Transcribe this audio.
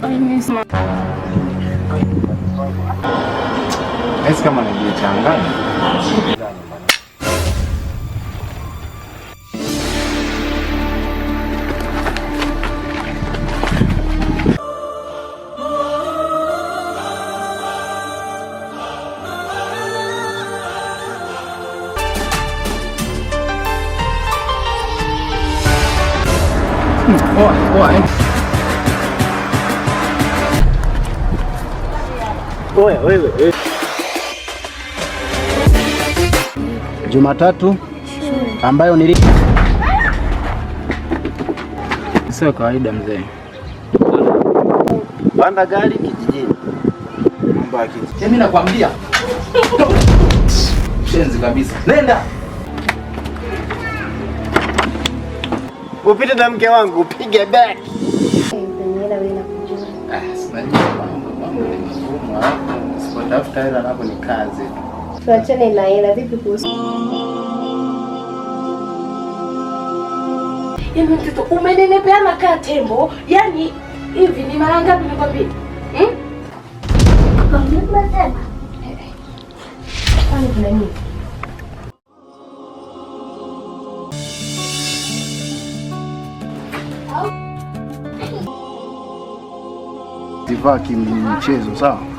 I miss my Nahisi kama najichanganya. Wewe. Jumatatu ambayo nili Sio kawaida mzee. Panda gari kijijini. Mambo ya kijijini. Mimi nakwambia. Shenzi kabisa. Nenda. Upite na mke wangu upige back. Sinajua mambo ni magumu, alafu usipotafuta hela napo ni kazi tu. Tuachane na hela, vipi kuhusu Yaani mtoto umenenepeana kaa tembo. Yaani hivi ni mara ngapi nikwambie? Hmm? Kwani kuna nini? Zivaa kimchezo sawa?